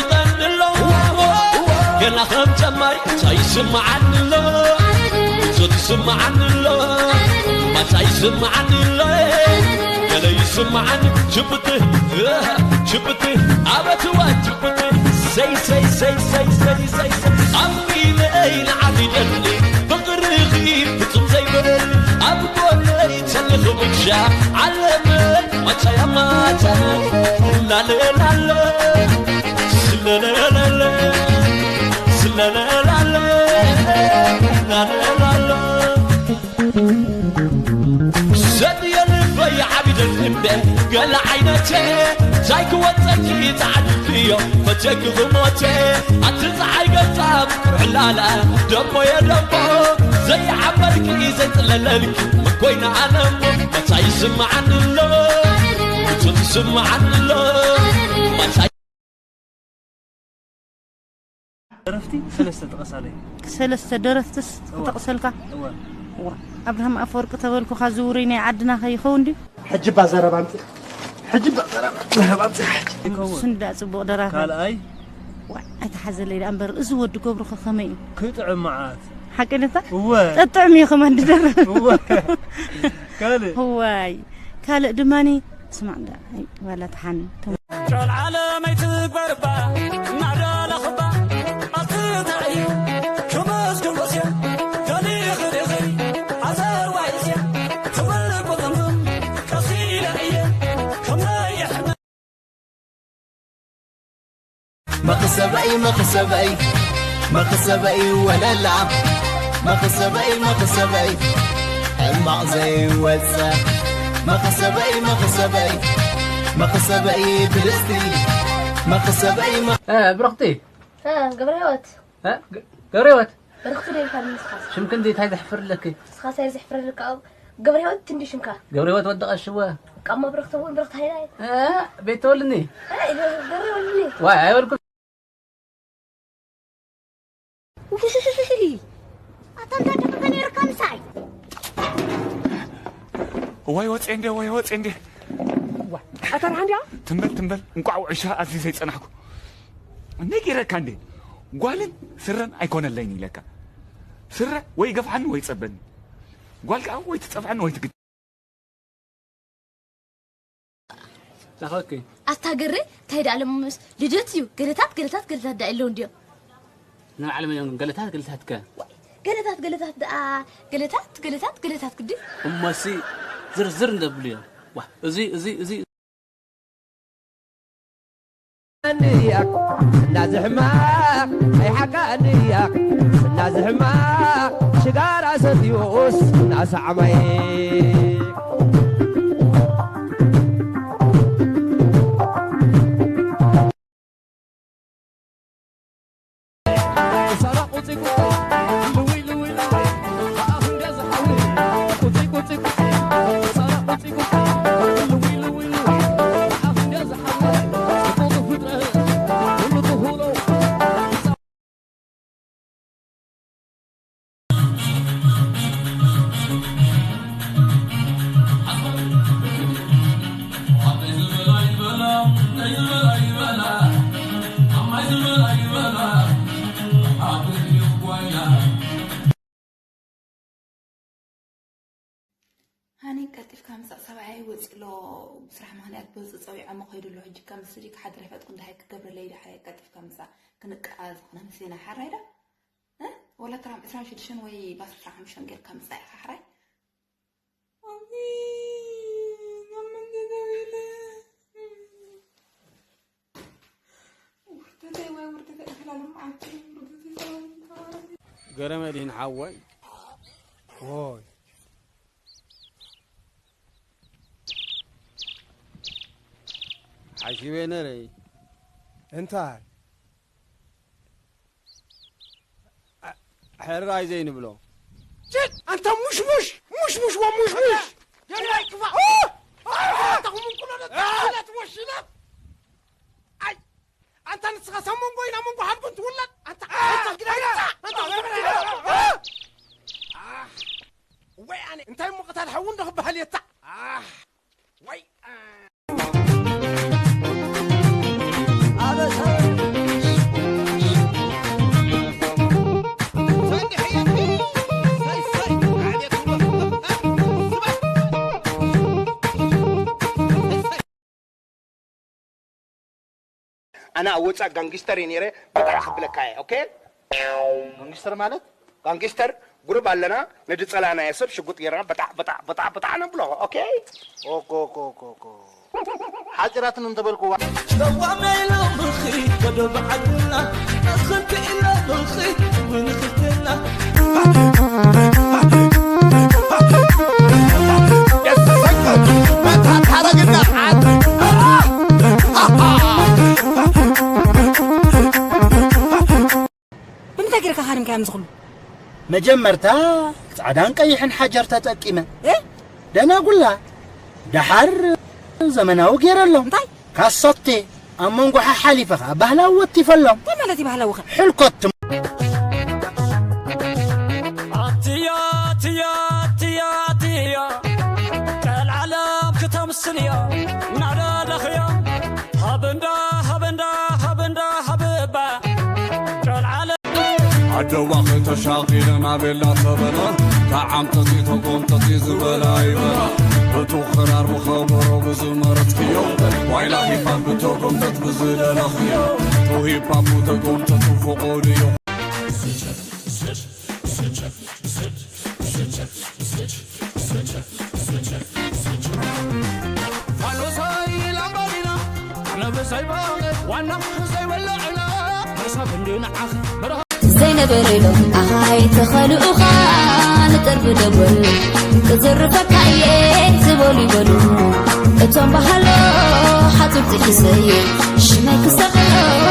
ይጠንሎ ገና ከም ጀማሪ ታይ ይስምዓኒ ኣሎ፣ ዞት ይስምዓኒ ኣሎ፣ ማታ ይስምዓኒ ኣሎ፣ ገለ ይስምዓኒ ችብት ችብት ኣበትዋ ችብት ሰይ ሰይ ሰይ ሰይ ሰይ ሰይ ሰይ ኣሚነይ ንዓቢደኒ ፍቕርኺ ፍጹም ዘይበል ኣብ ጎነይ ተልኺ ብቻ ዓለመይ ማቻያ ማቻ ላለላለ ስለለለለ ስለለላለ ላለላለ ሰድየ ልበይ ዓቢደት ልበ ገለ ዓይነተ ታይ ክወፀኪ ፃዕድክዮ ፈተኪ ክሞተ ኣቲ ፀዓይ ገጻ ዕላላ ደሞየ ደሞ ዘይዓመልኪ ዘይጥለለልኪ መኮይና ኣነሞ መታይ ይስምዓኒ ኣሎ እቱ ትስምዓኒ ኣሎ መታይ ደረፍቲ ሰለስተ ጥቀሳለይ። ሰለስተ ደረፍትስ እወ። ክጠቕሰልካ? እወ። እዋ፣ ኣብርሃም ኣፈወርቂ ተበልኩኻ ዝውሩይ ናይ ዓድና ከይኸውን ድዩ? ሕጂ እባ ዘረባ ኣምጺእ። ሕጂ እባ ዘረባ፣ ዘረባ ኣምጺእ ሕጂ። ይኸውን። ንሱ እንዳ ጽቡቕ ደራፋይ። ካልኣይ? ዋ፣ ኣይተሓዘለይ ደኣ እምበር፣ እዚ ወዲ ገብሩ ኸ ከመይ እዩ? ክጥዕም መዓት። ሓቂ ነታ? እወ። ጠጥዕም እዩ ከማን ድደርፍ። እወ። ካልእ? እዋይ። ካልእ ድማኒ፣ ስማዕ እንዳ፣ ዋላ ተሓን። ጨልዓለም ኣይትግበርባ፣ እናደለኽባ፣ ኣትተዕይ፣ ክምስ ክምስ እየ፣ ደሊኽ ዲኺ፣ ኣዘርዋይ እየ፣ ትብል ቁጥምጥም፣ ቀስ ኢለ እየ፣ ከመይ ይሕመ- መኽሰበይ መኽሰበይ መኽሰበይ ወለላ መኽሰበይ መኽሰበይ ሕማቕ ዘይወፀ መኽሰበይ መኽሰበይ መኽሰበይ ብልፅቲ መኽሰበይ መ- እ፣ ብርኽቲ። እ፣ ገብረ ህይወት። እ፣ ገ-፣ ገብረ ህይወት። ብርኽቲ ዶ ኢልካ ንስኻስ? ሽምኪ እንዲ እንታይ ዘሕፍር ኣለኪ? ንስኻስ ኣይ ዘሕፍረልካ ኣብ ገብረ ህይወት እንዲ ሽምካ? ገብረ ህይወት ወዲ ቀሽወ። ቃማ ብርኽቲ እውን ብርኽቲ ሃይላይ። እ፣ ቤት ተወልኒ። እ፣ ገብረ ወልኒ። ዋይ፣ ኣይበልኩ። ውይ፣ ኣታ እንታይ ደቕበ ነይርካ ምሳይ? እዋይ ወጼ እንዴ፣ እዋይ ወጼ እንዴ። ዋ፣ ኣታ ደሓን ድያ? ትንበል፣ ትንበል፣ እንቋዕ ውዕሻ ኣዝዩ ዘይጸናሕኩ። ነጊረካ እንዴ፣ ጓልን ስረን ኣይኮነለይን ኢለካ። ስረ ወይ ገፍዓኒ ወይ ጸበኒ። ጓል ከኣ ወይ ትጸፍዐኒ ወይ ትግድ- ናኸኪ። ኣታ ገሬ፣ እንታይ ደኣ ለምስ ልደት እዩ። ገለታት፣ ገለታት፣ ገለታት ደኣ የለውን ድዮም? ንባዕሎም እዮም ገለታት፣ ገለታት ከ? ዋይ፣ ገለታት፣ ገለታት ደኣ፣ ገለታት፣ ገለታት፣ ገለታት ግዲ። እሞሲ ዝርዝር እንደብሉ እዮም። ዋ፣ እዚ፣ እዚ፣ እዚ። እንያክ እናዚ ሕማቕ ናይ ሓቃ እንያክ እናዚ ሕማቕ ሽጋራ ሰትዩስ እናሰዓማይ ሃኒ ቀልጢፍካ ምጻእ ሰብኣየይ ወጺ ኣሎ። ብስራሕ ምኽንያት ብወጺ ጸዊዖሞ ከይዱ ኣሎ። ሕጂ ከም ስዲ ክሓድር ኣይፈለጥኩን። ደሃይ ክገብረለይ ደሓይ ቀልጢፍካ ምጻእ። ክንቀዓዝ ዝኾነ ምስሌና ሓራይ ዶ? እ? ወላ ትራም ዕስራን ሽዱሽተን ወይ ባስ ዕስራን ሓሙሽተን ጌርካ ምጻእ ኢኻ ሓራይ? ገረመድህን ሓወይ። ዎይ። ሓሲበ ነረይ። እንታይ? አ-፣ ሕራይ ዘይንብሎ። ጭድ! ኣንታ ሙሽሙሽ! ሙሽሙሽ ወሙሽሙሽ! የላይ ክፋ! ኦ! ኣታ ኩምንቁሎ ነት ወሽለት! ኣይ! ኣንታ ንስኻ ሳብ መንጎ ኢና መንጎ ሃብኩን ትውለድ! ኣንታ፣ ኣንታ ግዳ! ኣንታ፣ ኣንታ፣ ወይ ኣነ፣ እንታይ እሞ ቀታል ሓዊ እንዶ ክበሃል እየ፣ እታ። ኣህ፣ ወይ፣ ኣ። ኣበሳ። ኣነ ኣብ ወፃእ ጋንጊስተር እየ ነይረ። በጣዕ ክብለካ እየ። ኦኬ? ጋንጊስተር ማለት? ጋንጊስተር ጉሩብ ኣለና። ነዲ ፀላእናዮ ሰብ ሽጉጥ ጌርና በጣዕ በጣዕ በጣዕ በጣዕ ነብሎ። ኦኬ? ኦኮ ኦኮ ኦኮ ኦኮ ሓፂራትን እንተበልኩዋ ጨዋመ ኢሎምኺ ወደብ ዓድና ኣኽንቲ ኢሎምኺ ምንኽትና ብምንታይ ገይርካ ሃሪምካዮም ዝኽሉ? መጀመርታ ጻዕዳን ቀይሕን ሓጀር ተጠቂመ እ? ደናጉላ፣ ደሓር ዘመናዊ ገይረሎም። እንታይ? ካሶቴ ኣብ መንጎ ሓሓሊፈ ኸኣ ባህላዊ ወቲፈሎም። እንታይ ማለት እዩ ባህላዊ ኸ? ሕልኮት ኣትያ ኣትያ ኣትያ ኣትያ ቀልዓለም ክተምስል እያ እናደለኽያ ሃበንዳ ሃበንዳ ሃበንዳ ሃበባ ቀልዓለም ኣደዋኺ ተሻቒለ ናቤላ ተበላ ተዓምጠጺ ተጎምጠጺ ዝበላ ይበላ ብቱ ኽራር ብኸበሮ ብዝመረጽክዮ ዋይላ ሂፓፕ ብተጎምጠጥ ብዝደለኽዮ ቱ ሂፓፕ ተጎምጠጡ ፍቑድ እዩ ፋኖሳይ ላምባዲና ነብሰይ ባቐ ዋና ዘይበልዕና መርሳብ እንዲ ንዓኽ በረኻ ዘይነበረ ኢሎም ኣሃይ ተኸልኡኻ ንጠርፊ ደጎል ክዝርፈካ እየ ዝበሉ ይበሉ እቶም ባህሎ ሓጹር ጥሒሰ እየ ሽመይ ክሰቕሎ